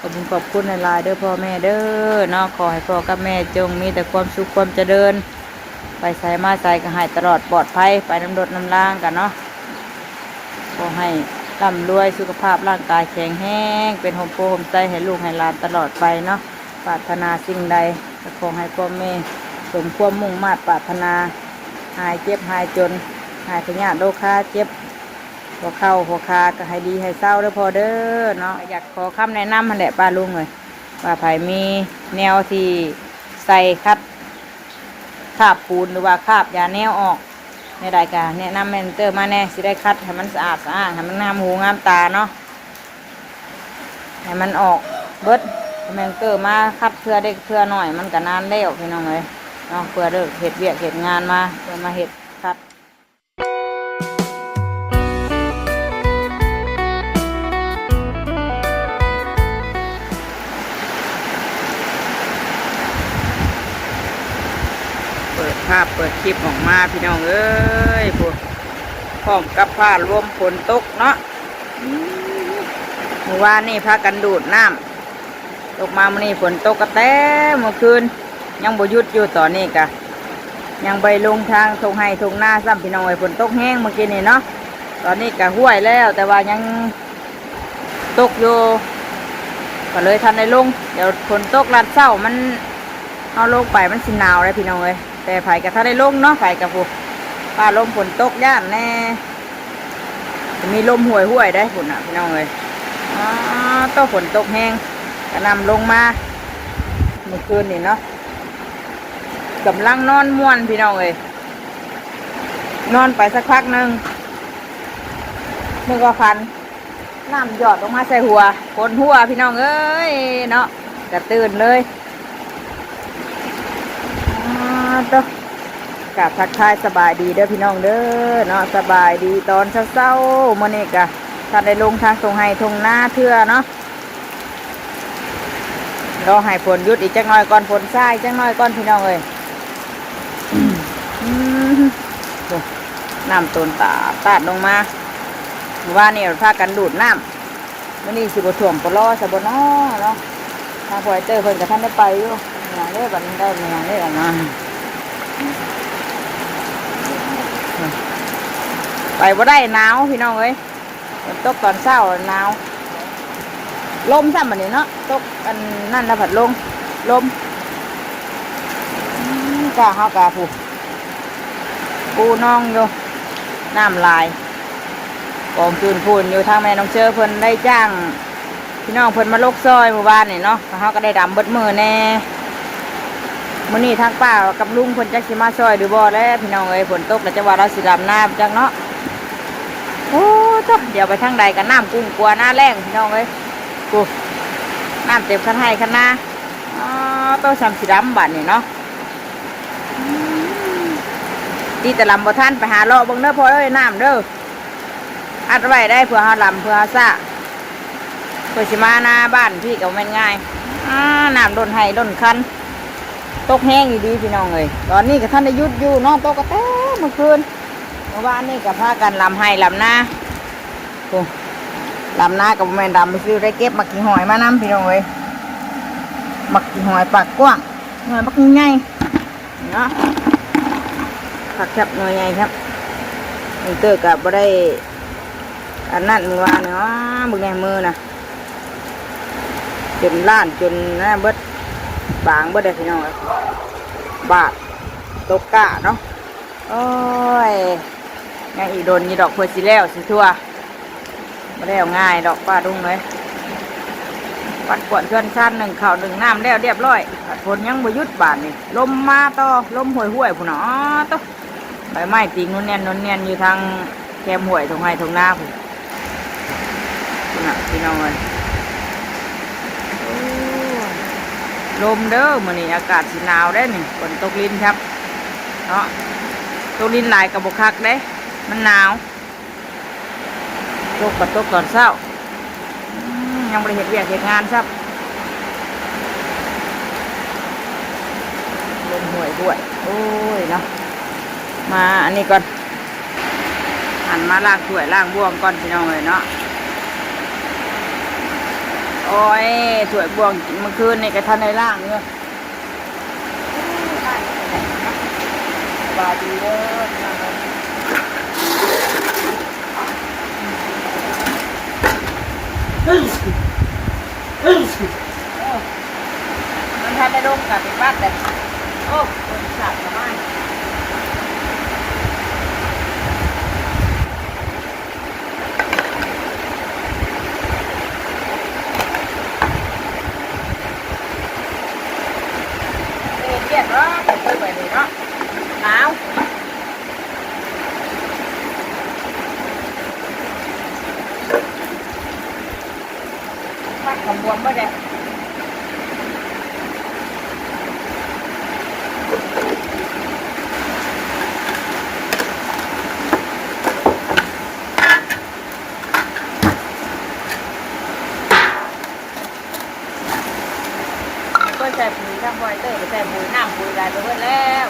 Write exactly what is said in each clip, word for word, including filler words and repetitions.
ขอบคุณ ขอบคุณหลายๆ เด้อพ่อแม่เด้อเนาะ ขอให้พ่อกับแม่จงมีแต่ความสุขความเจริญ ไปไสมาไสก็ให้ตลอดปลอดภัย ไปนำรถนำลางกันเนาะ ขอให้ร่ำรวย สุขภาพร่างกายแข็งแรง เป็นโฮมโพโฮมไซให้ลูกให้หลานตลอดไปเนาะ ปรารถนาสิ่งใดก็ขอให้พ่อแม่สมความมุ่งมาดปรารถนา หายเจ็บหายจน หายพยาธิโรคาเจ็บ หัวเข่าหัวขาก็ให้ดีให้เซาเด้อพ่อเด้อเนาะ อยากขอคำแนะนำหั่นแหละป้าลุงเอ้ย ว่าไผมีแนวที่ใส่ขัดคราบปูนหรือว่าคราบยาแนวออก แนวใดก็แนะนำแม่น้องเตอร์มาแน่ สิได้ขัดให้มันสะอาดสะอ้าน ให้มันงามหูงามตาเนาะ ให้มันออกเบิด แม่น้องเตอร์มาขัดเทื่อเล็กเทื่อน้อย มันก็นานแล้วพี่น้องเอ้ยเนาะ เพื่อเลิกเฮ็ดเวียกเฮ็ดงานมา เพื่อมาเฮ็ดขัด เปิดภาพเปิดคลิปออกมาพี่น้องเอ้ย พวก พร้อมกับฟ้าลมฝนตกเนาะ อืม เมื่อวานนี่พากันดูดน้ำ ตกมามื้อนี้ฝนตกก็แต่เมื่อคืน ยังบ่หยุดอยู่ ตอนนี้กะยังบ่ได้ลงทางท่งไฮ่ท่งนาซ้ำพี่น้องเอ้ย ฝนตกแฮงเมื่อกี้นี่เนาะ ตอนนี้กะห้วยแล้ว แต่ว่ายังตกอยู่ ก็เลยทันได้ลง เดี๋ยวฝนตกลัดเซ้ามัน เอาลงไปมันสิหนาวเลยพี่น้องเอ้ย แต่ไผก็ทันได้ลงเนาะ ไผก็พู้น ฟ้าลมฝนตกย้านแน่ มีลมห้วยๆ ได้พู้นน่ะพี่น้องเอ้ย อ้า ตกฝนตกแฮง กระหน่ำลงมา เมื่อคืนนี่เนาะ กำลังนอนม่วนพี่น้องเอ้ย นอนไปสักพักหนึ่ง นึกว่าฝัน น้ำหยอดลงมาใส่หัว ฝนหัวพี่น้องเอ้ยเนาะ กระตื่นเลย อ้า ตก กราบทักทายสบายดีเด้อพี่น้องเด้อเนาะ สบายดีตอนเช้าๆ มื้อนี้กะทันได้ลงทางท่งไฮ่ท่งนาเทื่อเนาะ รอให้ฝนหยุดอีกจักหน่อยก่อน ฝนซาอีกจักหน่อยก่อนพี่น้องเอ้ย อืม โอ้ น้ำต้นตาดตาดลงมา เมื่อวานนี่พากันดูดน้ำ มื้อนี้สิบ่ท่วมปะลอซะบ่น้อเนาะ ทางพ่อไอ้เตอร์เพิ่นก็ทันได้ไปอยู่ แม่นหยังเด้ บัดนี้ได้แม่นหยังเด้ออกมา ไปบ่ได้หนาวพี่น้องเอ้ย ฝนตกตอนเช้าหนาว ลมซ้ำบัดนี้เนาะ ตกอันนั่นแล้วพัดลง ลม อืม กะเฮากะพู้น ปูนองอยู่ น้ำหลาย กองจูนพูนอยู่ ทางแม่น้องเชอเพิ่นได้จ้าง พี่น้องเพิ่นมาลกซอยเมื่อวานนี่เนาะ เฮาก็ได้ดำเบิดมื้อแน่ มื้อนี้ทางป้ากับลุงเพิ่นจักสิมาซอยหรือบ่แหละพี่น้องเอ้ย ฝนตกแล้วจักว่าเราสิดำนาจักเนาะ โอ้ ตะ เดี๋ยวไปทางใดกัน น้ำกุ้งกัวหน้าแล้งพี่น้องเอ้ย โอ้ น้ำเต็มคันไฮ่คันนา อ้า โต ส่ำสิดำบาดนี่เนาะ อืม ดีแต่ลำบ่ทัน ไปหาเลาะเบิ่งเด้อพ่อเอ้ย น้ำเด้อ อัดไว้ได้เผื่อเฮาลำเผื่อเฮาซะ เผื่อสิมาหน้าบ้านพี่ก็แม่นง่าย อ้า น้ำล้นไฮ่ล้นคัน ตกแฮงอีหลีพี่น้องเอ้ย ตอนนี้ก็ทันได้หยุดอยู่เนาะ ตกก็แต่เมื่อคืน เมื่อวานนี่ก็พากันลำไฮ่ลำนา โอ้ ลำนาก็บ่แม่นลำซื่อ ได้เก็บหมากขี้หอยมานำพี่น้องเอ้ย หมากขี้หอยปากกว้าง หน่วยบักใหญ่เนาะ ผักแคบหน่วยใหญ่ครับ น้องเตอร์ก็บ่ได้ อันนั้นมื้อวานนี่ อ้า เบิ่งแน่มือน่ะ จนล้านจนนั่นเบิด บางเบิดเลยพี่น้องเอ้ย บาดตกกะเนาะ โอ้ย ยังอีกโดนอยู่ดอก เพื่อสิแล้วสิทั่ว บ่แล้วง่ายดอกป้าลุงเอ้ย ปัดกวาดเฮือนชาน นึ่งข้าวนึ่งน้ำแล้วเรียบร้อย ฝนยังบ่หยุดบาดนี่ ลมมาต่อ ลมห้วยๆ พู้นน่ะ อ้า ตะ ใบไม้ติงนวลแน่นนวลแน่นอยู่ทางแคมห้วยท่งไฮ่ท่งนาพู้น พู้นน่ะพี่น้องเอ้ย โอ้ ลมเด้อ มื้อนี้อากาศสิหนาวเด้นี่ ฝนตกรินครับ เนาะ ตกรินหลายก็บ่คักเด้ มันหนาว ตกก็ตกตอนเช้า อืม ยังบ่ได้เฮ็ดเวียกเฮ็ดงานซ้ำ ลมห้วยๆ โอ้ยเนาะ มาอันนี้ก่อน หันมาล้างถ้วยล้างบ่วงก่อนพี่น้องเอ้ยเนาะ โอ้ย ถ้วยบ่วงเมื่อคืนนี่ก็ทันได้ล้างอยู่ สบายดีเด้อ มันทันได้ลงกับไปบ้านแต่ โอ้ คนสาบสบาย เออ เกลียดเนาะ เปิดไปเลยเนาะ หนาว พัดขมวมบ่ได้ เพิ่นใส่ปุ๋ย ทางบ่อยเตอร์ก็ใส่ปุ๋ย น้ำปุ๋ยหลายไปเบิดแล้ว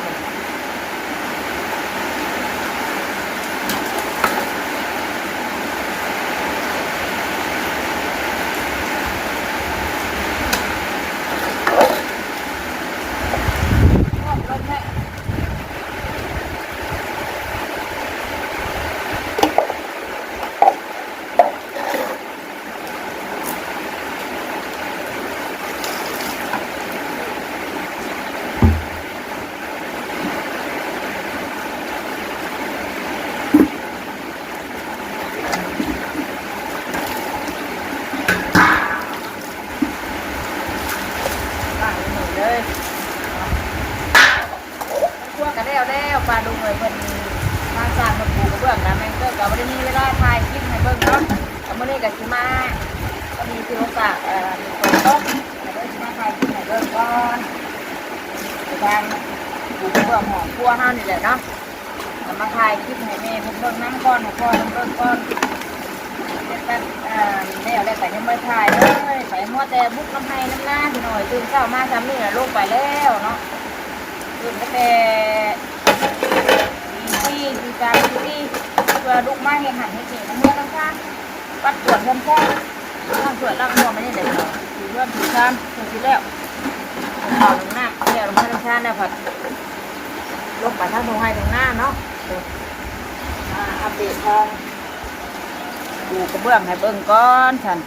ล้างให้หมดเลย ครัวก็แล้วแล้ว ปลาดุกเลย เพิ่นมาสร้างเพิ่นปูกระเบื้องนะ แม่นเกิดก็บ่ได้มีเวลาถ่ายคลิปให้เบิ่งเนาะ ก็มื้อนี้ก็สิมา ก็มีที่โอกาส เอ่อ ฝนตก ก็เลยสิมาถ่ายคลิปให้เบิ่งก่อน ไปทางปูกระเบื้องห้องครัวเฮานี่แหละเนาะ ก็มาถ่ายคลิปให้แม่เพิ่นเบิ่งนำก่อน ให้พ่อเพิ่นเบิ่งก่อน เฮ็ดแบบ เอ่อ แล้ว แล้วก็ยังบ่ถ่ายเลย ไปมัวแต่บุกนำไร่นำนาพี่น้อย ตื่นเช้ามาซำนี้ล่ะลงไปแล้วเนาะ ตื่นตั้งแต่ตีสี่ ตีสาม ตีสี่ เพื่อลุกมาเฮ็ดหั่นเฮ็ดนี่ เฮือนหลังคา ปัดกวาดเฮือนครัว ล้างถ้วยล้างหม้อมานี่แหละ ถูเฮือนถูชาม ถูสิแล้ว ข้าวหนึ่งน้ำ แล้วลงมาทางชานแล้วผัด ลงไปทางตรงไร่ตรงนาเนาะ อ่า อัปเดตทางปูกระเบื้องให้เบิ่งก่อนซั่น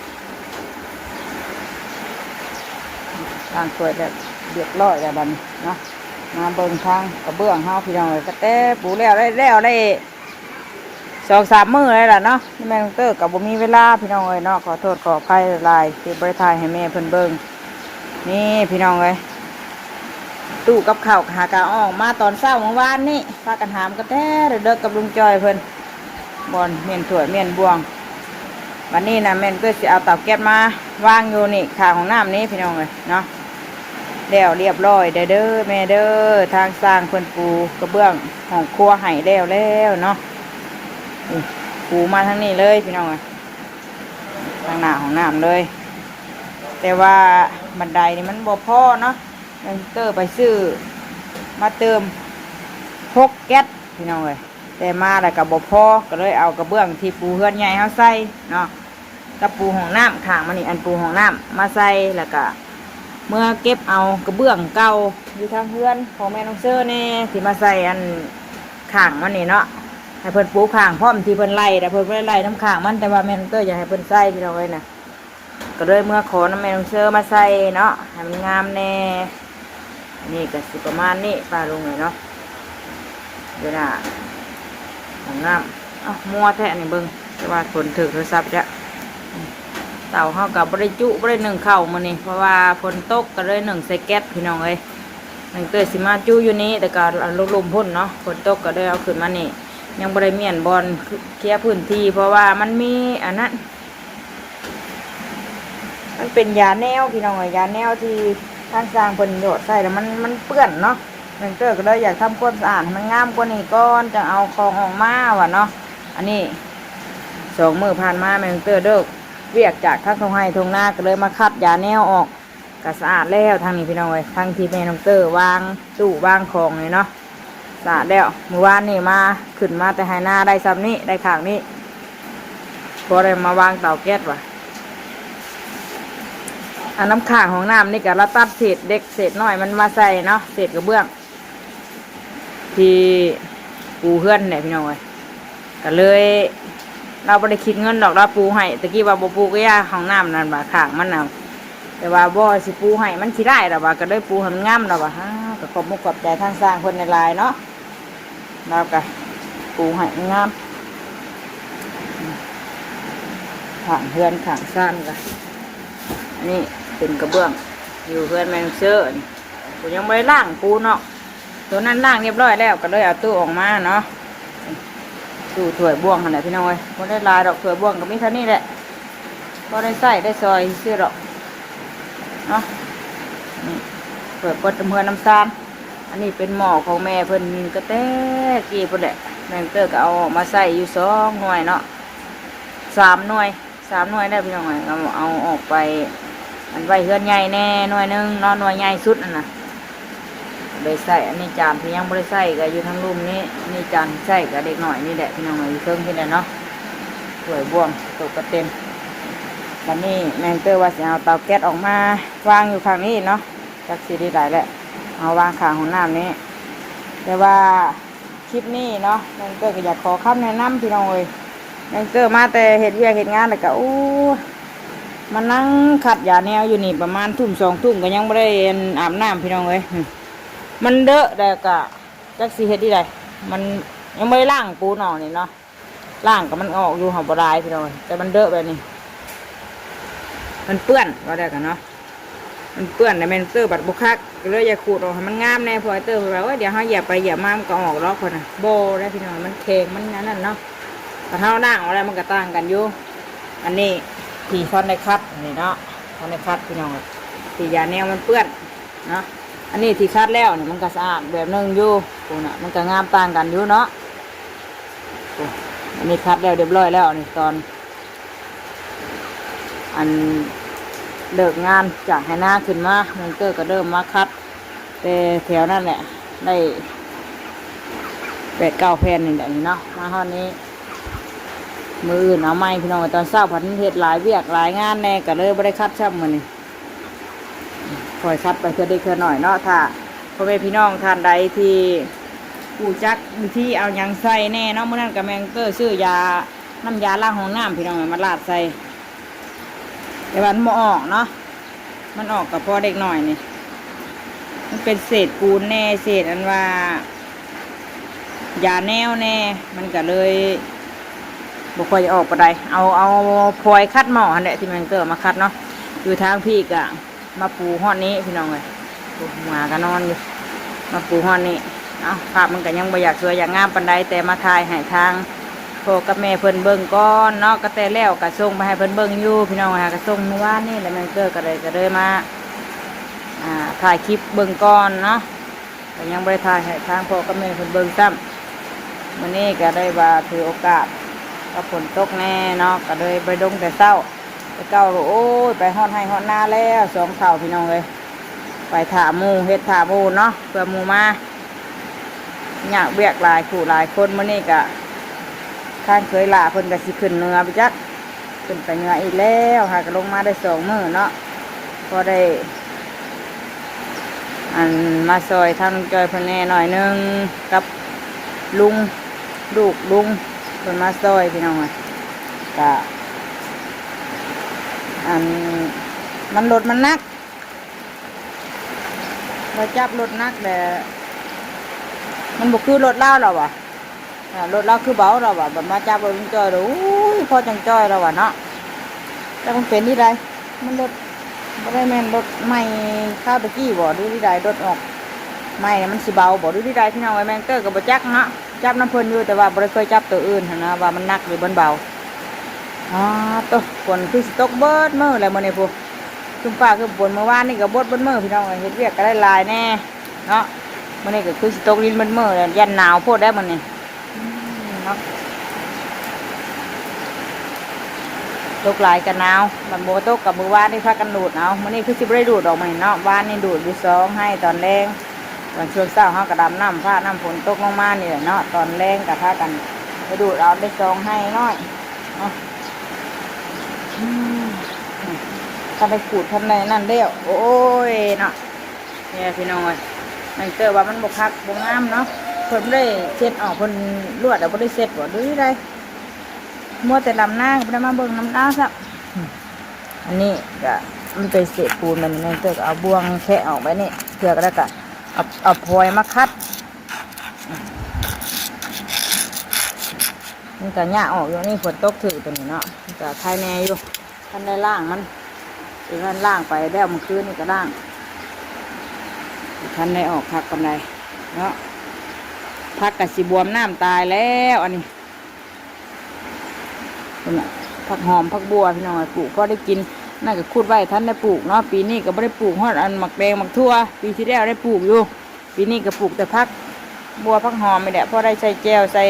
ล้างถ้วยแล้วเรียบร้อยแล้วบัดนี้เนาะ มาเบิ่งทางกระเบื้องเฮาพี่น้องเอ้ย ก็แต่ปูแล้วได้ แล้วได้ สองสามมื้อแล้วล่ะเนาะ แม่น้องเตอร์ก็บ่มีเวลาพี่น้องเอ้ยเนาะ ขอโทษขออภัยหลายๆ ที่บ่ได้ถ่ายให้แม่เพิ่นเบิ่ง นี่พี่น้องเอ้ย ตู้กับข้าวหากะออกมาตอนเช้าเมื่อวานนี้ พากันหามกันแต่เดิกๆ กับลุงจอยเพิ่น บ่อนเมียนถ้วยเมียนบ่วง บัดนี้นะแม่น้องเตอร์สิเอาเตาแก๊สมาวางอยู่นี่ข้างห้องน้ำนี้พี่น้องเอ้ยเนาะ แล้วเรียบร้อยเด้อ เด้อแม่เด้อ ทางสร้างเพิ่นปูกระเบื้องห้องครัวให้แล้วแล้วเนาะ นี่ ปูมาทางนี้เลยพี่น้องเอ้ย ทางหน้าห้องน้ำเลย แต่ว่าบันไดนี่มันบ่พอเนาะ แม่น้องเตอร์ไปซื้อมาเติมหกแก๊สพี่น้องเอ้ย แต่มาแล้วก็บ่พอ ก็เลยเอากระเบื้องที่ปูเฮือนใหญ่เฮาใส่เนาะ กับปูห้องน้ำข้างมานี่ อันปูห้องน้ำมาใส่ แล้วก็เมือเก็บเอากระเบื้องเก่าอยู่ทางเฮือนของแม่น้องเซอร์แน่ ที่มาใส่อันข้างมันนี่เนาะ ให้เพิ่นปูข้างพร้อมที่เพิ่นไล่ แต่เพิ่นบ่ได้ไล่นำข้างมัน แต่ว่าแม่น้องเตอร์อยากให้เพิ่นใส่พี่น้องเอ้ยนะ ก็เลยเมือขอนำแม่น้องเซอร์มาใส่เนาะ ให้มันงามแน่ อันนี้ก็สิประมาณนี้ ปลาลงเลยเนาะ เดี๋ยวนะ ห้องน้ำ เอ้า มัวแท้นี่เบิ่ง แต่ว่าฝนถืกโทรศัพท์จ้ะ เตาเฮาก็บ่ได้จุ บ่ได้นึ่งข้าวมื้อนี้ เพราะว่าฝนตกก็เลยนึ่งใส่แก๊สพี่น้องเอ้ย แม่น้องเตอร์สิมาจุอยู่นี่ แต่ก็เอาลงลุ่มพุ้นเนาะ ฝนตกก็เลยเอาขึ้นมานี่ ยังบ่ได้เมียนบ่อนเคลียร์พื้นที่ เพราะว่ามันมีอันนั้น มันเป็นยาแนวพี่น้องเอ้ย ยาแนวที่ทางสร้างเพิ่นหยอดใส่แล้วมัน มันเปื้อนเนาะ แม่น้องเตอร์ก็เลยอยากทำความสะอาดให้มันงามกว่านี้ก่อน จั่งเอาของออกมาว่าเนาะ อันนี้สองมื้อผ่านมาแม่น้องเตอร์เลิกเวียกจากทางท่งไฮ่ท่งนา ก็เลยมาคัดยาแนวออก ก็สะอาดแล้วทางนี้พี่น้องเอ้ย ทางที่แม่น้องเตอร์วางตู้วางของนี่เนาะ สะอาดแล้ว มื้อวานนี่มา ขึ้นมาแต่ไฮ่นาได้ส่ำนี้ ได้ข้างนี้ พอได้มาวางเตาแก๊สว่ะ อันน้ำข้างห้องน้ำนี่ก็เราตัดเศษเด็กเศษน้อยมันมาใส่เนาะ เศษกระเบื้อง ที่ปูเฮือนเนี่ยพี่น้องเอ้ย ก็เลยเราบ่ได้คิดเงินดอก เราปูให้ ตะกี้ว่าบ่ปูก็ย่า ห้องน้ำนั่นว่าข้างมันน่ะ แต่ว่าบ่สิปูให้มันสิได้ดอกว่า ก็เลยปูให้มันงามดอกว่า ฮ่า ก็ขอบมุกขอบใจทางสร้างเพิ่นหลายๆเนาะ เราก็ปูให้มันงาม ข้างเฮือนข้างซานก็ อันนี้เป็นกระเบื้อง อยู่เฮือนแม่นางเซอร์นี่ กูยังบ่ได้ล้างปูเนาะ ตัวนั้นล้างเรียบร้อยแล้ว ก็เลยเอาตู้ออกมาเนาะ ตู้ถ้วยบ่วงหั่นแหละพี่น้องเอ้ย บ่ได้หลายดอก ถ้วยบ่วงก็มีเท่านี้แหละ พอได้ใส่ได้ซอยซื่อดอกเนาะ นี่ ถ้วยปดน้ำเฮือนน้ำซาน อันนี้เป็นหม้อของแม่เพิ่นก็แต่กี้พุ้นแหละ แม่เตอร์ก็เอาออกมาใส่อยู่สองหน่วยเนาะ สามหน่วย สามหน่วยแล้วพี่น้องเอ้ย เอา เอาออกไป อันไว้เฮือนใหญ่แน่หน่วยหนึ่งเนาะ หน่วยใหญ่สุดนั่นน่ะ ได้ใส่ อันนี้จานที่ยังบ่ได้ใส่ก็อยู่ทางลุ่มนี้ อันนี้จานที่ใส่ก็เด็กน้อยนี่แหละพี่น้องเอ้ย อยู่เทิงนี่แหละเนาะ ถ้วยบ่วง โต๊ะก็เต็ม บัดนี้แม่เตอร์ว่าสิเอาเตาแก๊สออกมาวางอยู่ข้างนี้เนาะ จักสิได้หลายแหละ เอาวางข้างห้องน้ำนี้ แต่ว่าคลิปนี้เนาะ แม่เตอร์ก็อยากขอคำแนะนำพี่น้องเอ้ย แม่เตอร์มาแต่เฮ็ดเวียกเฮ็ดงานแล้วก็ โอ้ มานั่งคัดยาแนวอยู่นี่ ประมาณทุ่มสองทุ่มก็ยังบ่ได้อาบน้ำพี่น้องเอ้ย มันเดอะแล้วก็จักสิเฮ็ดที่ใด มันยังบ่ได้ล้างปูนออกนี่เนาะ ล้างก็มันออกอยู่หาบ่ได้พี่น้อง แต่มันเดอะแบบนี้ มันเปื้อนว่าได้กันเนาะ มันเปื้อนแต่แม่นเตอร์บัดบ่คัก ก็เลยอยากขูดออกให้มันงามแน่ เพราะไอ้เตอร์เพิ่นว่า โอ้ย เดี๋ยวเฮาเหยียบไปเหยียบมามันก็ออกดอกเพิ่นน่ะ บ่ได้พี่น้อง มันแข็ง มันอันนั้นเนาะ ถ้าเฮาล้างออกแล้วมันก็ต่างกันอยู่ อันนี้ที่ท่านได้คัดนี่เนาะ ท่านได้คัดพี่น้อง ที่ยาแนวมันเปื้อนเนาะ อันนี้ที่คัดแล้วนี่มันก็สะอาดแบบหนึ่งอยู่ พู้นน่ะ มันก็งามต่างกันอยู่เนาะ โอ้ อันนี้คัดแล้วเรียบร้อยแล้วนี่ ตอน อันเลิกงานจากไฮ่นาขึ้นมา แม่เตอร์ก็เริ่มมาคัด แต่แถวนั่นแหละ ได้แปดเก้าแผ่นนี่แหละนี่เนาะ มาฮอดนี้ มื้ออื่นเอาใหม่พี่น้อง ตอนเช้าพัดเฮ็ดหลายเวียกหลายงานแน่ ก็เลยบ่ได้คัดซ้ำมื้อนี้ ค่อยคัดไปเทื่อเล็กเทื่อน้อยเนาะ ถ้าพ่อแม่พี่น้องท่านใดที่รู้จักวิธีเอาหยังใส่แน่เนาะ มื้อนั้นก็แม่เตอร์ซื้อยา น้ำยาล้างห้องน้ำพี่น้อง มาราดใส่ แต่ว่ามันบ่ออกเนาะ มันออกก็พอเด็กน้อยนี่ มันเป็นเศษปูนแน่ เศษอันว่า ยาแนวแน่ มันก็เลยบ่ค่อยออกปานใด เอา เอาฟอยล์คัดหม้อหั่นแหละ ที่แม่เตอร์เอามาคัดเนาะ อยู่ทางพี้ก็มาปูฮอดนี้พี่น้องเอ้ย โอ้ หมาก็นอนอยู่ มาปูฮอดนี้ เอ้า ภาพมันก็ยังบ่อยากสวยอยากงามปานใด แต่มาถ่ายให้ทางพ่อกับแม่เพิ่นเบิ่งก่อนเนาะ ก็แต่แล้วก็ส่งไปให้เพิ่นเบิ่งอยู่พี่น้องเอ้ย ก็ส่งเมื่อวานนี้แหละ แม่เตอร์ก็เลย ก็เลยมา อ่า ถ่ายคลิปเบิ่งก่อนเนาะ ก็ยังบ่ได้ถ่ายให้ทางพ่อกับแม่เพิ่นเบิ่งซ้ำ มื้อนี้ก็ได้ว่าถือโอกาส ก็ฝนตกแน่เนาะ ก็เลยไปลงแต่เช้า แต่เก่า โอ้ย ไปฮอดไฮ่ฮอดนาแล้ว สองเฒ่าพี่น้องเอ้ย ไปถ่าหมู่ เฮ็ดถ่าหมู่เนาะ เพื่อหมู่มา ยากเวียกหลายคู่หลายคน มื้อนี้ก็ ทางเขยหล้าเพิ่นก็สิขึ้นเหนือไปจัก ขึ้นไปเหนืออีกแล้ว หากนลงมาได้สองมื้อเนาะ พอได้ อันมาซอยทางลุงจอยเพิ่นแน่หน่อยหนึ่ง กับลุง ลูกลุงเพิ่นมาซอยพี่น้องเอ้ย ก็ อัน มันรถมันหนัก มาจับรถหนักแหละ มันบ่คือรถลาวแล้ววะ อ่ารถลาวคือเบาแล้ววะ บัดมาจับรถลุงจอยแล้ว อุ้ย พอจังจอยแล้ววะเนาะ แต่มันเป็นที่ใด มันรถ บ่ได้แม่นรถใหม่คราวตะกี้บ่ หรือที่ใด รถออกใหม่น่ะมันสิเบาบ่ หรือที่ใด พี่น้องเอ้ย แม่นเตอร์ก็บ่จักเนาะ จับนำเพิ่นอยู่ แต่ว่าบ่ได้เคยจับตัวอื่นหั้นนะ ว่ามันหนักหรือมันเบา อ๋อ โต ฝนคือสิตกเบิดมื้อแล้วมื้อนี้พุ้น ครึ้มฟ้าครึ้มฝน มื้อวานนี่ก็บดเบิดมื้อพี่น้องเอ้ย เฮ็ดเวียกก็ได้หลายแน่เนาะ มื้อนี้ก็คือสิตกดินเบิดมื้อแล้ว ย่านหนาวโพดแล้วมื้อนี้ อืม เนาะ ตกหลายก็หนาว มันบ่ตกก็มื้อวานนี่พากันดูดเอา มื้อนี้คือสิบ่ได้ดูดดอกมื้อนี้เนาะ วานนี่ดูดอยู่สองไฮ่ตอนแลง ตอนช่วงเช้าเฮาก็ดำน้ำ ฟ้าน้ำฝนตกลงมานี่แหละเนาะ ตอนแลงก็พากันไปดูดเอาได้สองไฮ่น้อยเนาะ อืม คันได้ขูดคันได้นั่นแล้ว โอ้ยเนาะ เนี่ยพี่น้องเอ้ย แม่นเตอว่ามันบ่คักบ่งามเนาะ เพิ่นบ่ได้เช็ดออก เพิ่นลวดแล้วบ่ได้เช็ดบ่ หรือใด มัวแต่ดำนาก็บ่ได้มาเบิ่งนำลาวซ้ำ อันนี้ก็มันเป็นเศษปูน มันแม่นเตอก็เอาบ่วงแคะออกไปนี่ เทื่อก็แล้วก็เอา เอาพลอยมาขัด มันก็ยากออกอยู่ นี่ฝนตกถืกตัวนี้เนาะ มันก็ไคแน่อยู่ ทันได้ล้างมัน สิทันล้างไปแล้ว เมื่อคืนนี่ก็ล้าง สิทันได้ออกคักปานใดเนาะ ผักก็สิบวมน้ำตายแล้ว อันนี้ ผักหอมผักบัวพี่น้อง ปลูกพอได้กิน นั่นก็ขุดไว้ทันได้ปลูกเนาะ ปีนี้ก็บ่ได้ปลูกฮอดอันหมากแตงหมากถั่ว ปีที่แล้วได้ปลูกอยู่ ปีนี้ก็ปลูกแต่ผักบัวผักหอมนี่แหละ พอได้ใส่แจ่ว ใส่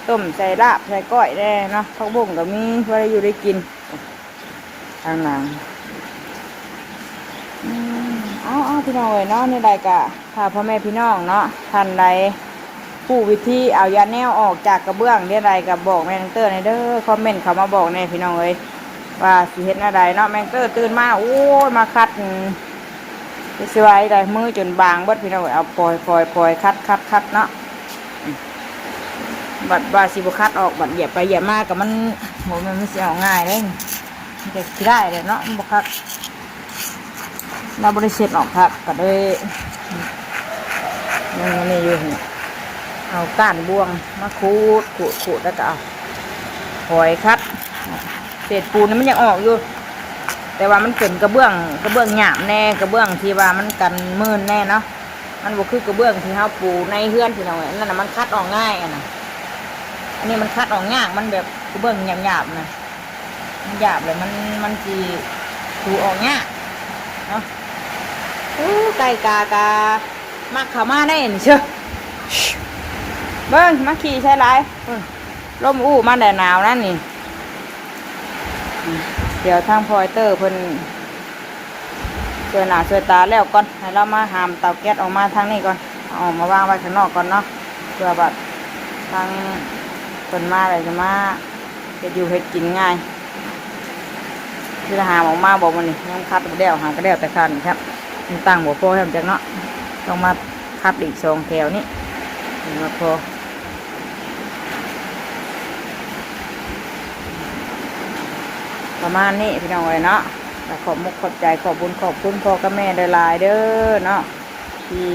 ต้ม ใส่ลาบ ใส่ก้อยแน่เนาะ ผักบุ้งก็มี พอได้อยู่ได้กิน ทางหลัง อืม เอา เอา พี่น้องเอ้ยเนาะ นี่ใดก็ ถ้าพ่อแม่พี่น้องเนาะ ท่านใด ผู้วิธีเอายาแนวออกจากกระเบื้องเรื่องใดก็บอกแม่นางเตอร์ในเด้อ คอมเมนต์เข้ามาบอกแน่พี่น้องเอ้ย ว่าสิเฮ็ดแนวใดเนาะ แม่นางเตอร์ตื่นมา โอ้ย มาคัด อืม สิว่าได้มือจนบางเบิดพี่น้องเอ้ย เอาปล่อยปล่อยปล่อยคัดคัดคัดเนาะ อืม บัดว่าสิบ่คัดออก บัดเหยียบไปเหยียบมาก็มัน โห มัน มันสิเอาง่ายเลย มันจะขี้ได้เลยเนาะ มันบ่คัก เราบ่ได้เช็ดออกคัก ก็เลย ยังมีอยู่นี่ เอาก้านบ่วงมาขูด ขูด ขูด แล้วก็เอาหอยคัด เศษปูนนี่มันยังออกอยู่ แต่ว่ามันเป็นกระเบื้อง กระเบื้องหยาบแน่ กระเบื้องที่ว่ามันกันมืนแน่เนาะ มันบ่คือกระเบื้องที่เฮาปูในเฮือนพี่น้องเอ้ย อันนั้นน่ะมันคัดออกง่าย อันน่ะ อันนี้มันคัดออกยาก มันแบบกระเบื้องหยาบๆน่ะ มันหยาบเลย มัน มันสิถูออกยากเนาะ อู้ ไก่กากา มักเข้ามาได้นี่เชียว เบิ่ง มาขี่ใส่หลาย อืม ลมอู้มาแดดหนาวนั่นนี่ อืม เดี๋ยวทางพลอยเตอร์เพิ่น ช่วยหน้าช่วยตาแล้วก่อน ให้เรามาหามเตาแก๊สออกมาทางนี้ก่อน เอาออกมาวางไว้ข้างนอกก่อนเนาะ เพื่อแบบทางเพิ่นมาอะไรจะมาเฮ็ดอยู่เฮ็ดกินง่าย ที่เราหามออกมาบอกมันนี่ ยังคัดบ่แล้ว หากระแล้วแต่คันครับ มันตั้งบ่พอแฮมจักเนาะ ต้องมาคัดอีกสองแถวนี่ ถึงว่าพอ ประมาณนี้พี่น้องเอ้ยเนาะ ก็ขอบมุกขอบใจ ขอบบุญขอบคุณพ่อกับแม่หลายๆเด้อเนาะ ที่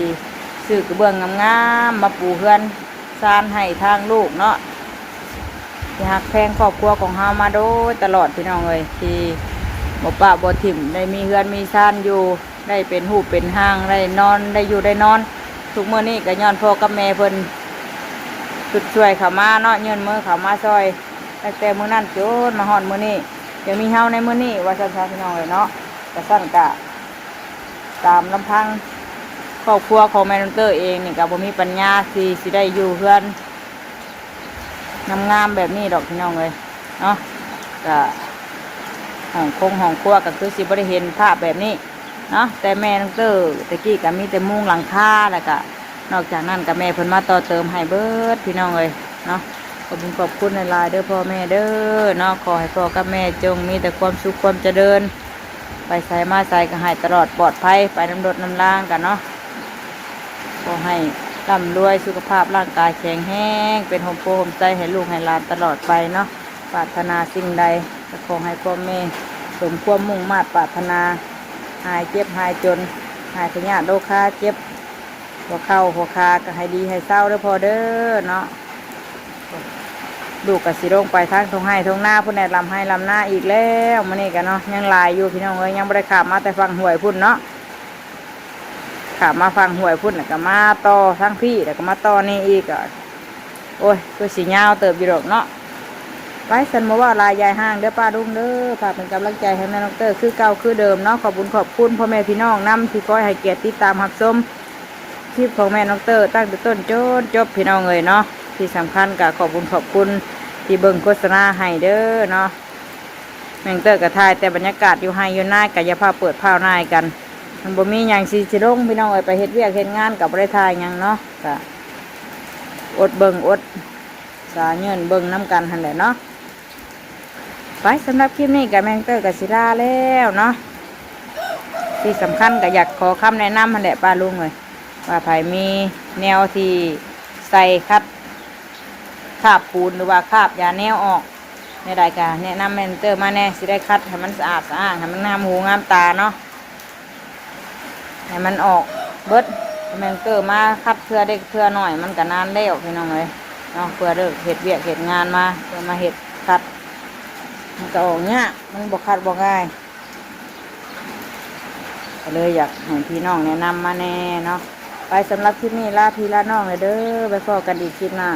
ซื้อกระเบื้องงามๆมาปูเฮือนซานให้ทางลูกเนาะ ที่ฮักแพงครอบครัวของเฮามาโดยตลอดพี่น้องเอ้ย ที่บ่ปะบ่ถิ่ม ได้มีเฮือนมีซานอยู่ ได้เป็นฮูปเป็นร่าง ได้นอน ได้อยู่ได้นอน ทุกมื้อนี้ก็ย้อนพ่อกับแม่เพิ่น ชุดช่วยเข้ามาเนาะ ยื่นมือเข้ามาซ่อย ตั้งแต่มื้อนั้นจนมาฮอดมื้อนี้ ยังมีเฮาในมื้อนี้ ว่าซั่นซะพี่น้องเอ้ยเนาะ กะซั่นกะ ตามลำพังครอบครัวของแม่น้องเตอร์เองนี่ก็บ่มีปัญญาที่สิได้อยู่เฮือนงามๆแบบนี้ดอกพี่น้องเอ้ยเนาะ ก็ห้องคงห้องครัวก็คือสิบ่ได้เห็นภาพแบบนี้เนาะ แต่แม่น้องเตอร์ตะกี้ก็มีแต่มุงหลังคา แล้วก็นอกจากนั้นก็แม่เพิ่นมาต่อเติมให้เบิดพี่น้องเอ้ยเนาะ ขอบคุณขอบคุณหลายๆเด้อพ่อแม่เด้อเนาะ ขอให้พ่อกับแม่จงมีแต่ความสุขความเจริญ ไปไสมาไสก็ให้ตลอดปลอดภัย ไปนำรถนำลางกันเนาะ ขอให้ร่ำรวยสุขภาพร่างกายแข็งแรง เป็นโฮมโพโฮมไซให้ลูกให้หลานตลอดไปเนาะ ปรารถนาสิ่งใดก็ขอให้พ่อแม่สมความมุ่งมาดปรารถนา หายเจ็บหายจน หายพยาธิโรคาเจ็บ หัวเข่าหัวขาก็ให้ดีให้เซาเด้อพ่อเด้อเนาะ ลูกก็สิลงไปทางท่งไฮ่ท่งนาพุ้นแหละ ลำไฮ่ลำนาอีกแล้ว มื้อนี้ก็เนาะ ยังหลายอยู่พี่น้องเอ้ย ยังบ่ได้ข้ามมาแต่ฝั่งห้วยพุ้นเนาะ ข้ามมาฝั่งห้วยพุ้นแล้วก็มาต่อทางพี้ แล้วก็มาต่อนี่อีก ก็ โอ้ย คือสิยาวเติบอยู่ดอกเนาะ ไป ซั่นบ่เว้าหลายยายห่างเด้อป้าลุงเด้อ ฝากเป็นกำลังใจให้แม่น้องเตอร์คือเก่าคือเดิมเนาะ ขอบบุญขอบคุณพ่อแม่พี่น้องนำที่คอยให้เกียรติติดตามรับชม คลิปของแม่น้องเตอร์ตั้งแต่ต้นจนจบพี่น้องเอ้ยเนาะ ที่สำคัญก็ขอบบุญขอบคุณที่เบิ่งโฆษณาให้เด้อเนาะ แม่น้องเตอร์ก็ถ่ายแต่บรรยากาศอยู่ไฮ่อยู่นา ก็อย่าพาเปิดพาวนายกัน มันบ่มีหยังสิสิลงพี่น้องเอ้ย ไปเฮ็ดเวียกเฮ็ดงานก็บ่ได้ถ่ายหยังเนาะ ก็อดเบิ่งอดสาเยินเบิ่งนำกันหั่นแหละเนาะ ไป สำหรับคลิปนี้ก็แม่น้องเตอร์ก็สิลาแล้วเนาะ ที่สำคัญก็อยากขอคำแนะนำหั่นแหละป้าลุงเอ้ย ว่าไผมีแนวที่ใส่ขัดคราบปูนหรือว่าคราบยาแนวออกแนวใดก็แนะนำแม่น้องเตอร์มาแน่ สิได้ขัดให้มันสะอาดสะอ้าน ให้มันงามหูงามตาเนาะ ให้มันออกเบิด แม่น้องเตอร์มาขัดเทื่อเล็กเทื่อน้อยมันก็นานแล้วพี่น้องเอ้ยเนาะ เพื่อเลิกเฮ็ดเวียกเฮ็ดงานมา เพื่อมาเฮ็ดขัด มันก็ออกยาก มันบ่ขัดบ่ง่าย ก็เลยอยากให้พี่น้องแนะนำมาแน่เนาะ ไป สำหรับคลิปนี้ลาพี่ลาน้องเลยเด้อ ไปพ้อกันอีกคลิปหน้า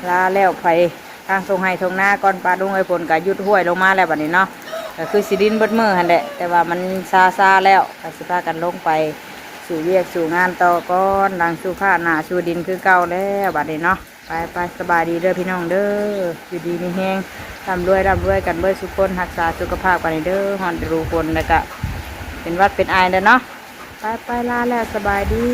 ลาแล้วไปทางส่งไฮ่ส่งนาก่อน ป้าลุงเอ้ย ฝนก็หยุดห้วยลงมาแล้วบัดนี้เนาะ ก็คือสิรินเบิดมื้อหั่นแหละ แต่ว่ามันซาๆแล้ว ก็สิพากันลงไปสู่เวียกสู่งานต่อก่อน ดังสู่ฟ้าหน้าสู่ดินคือเก่าแล้วบัดนี้เนาะ ไปไป สบายดีเด้อพี่น้องเด้อ อยู่ดีมีแฮง ร่ำรวยร่ำรวยกันเบิดสุคน รักษาสุขภาพกันให้เด้อ ฮอดฤดูฝนแล้วก็เป็นหวัดเป็นไอเด้อเนาะ ไปไป ลาแล้ว สบายดี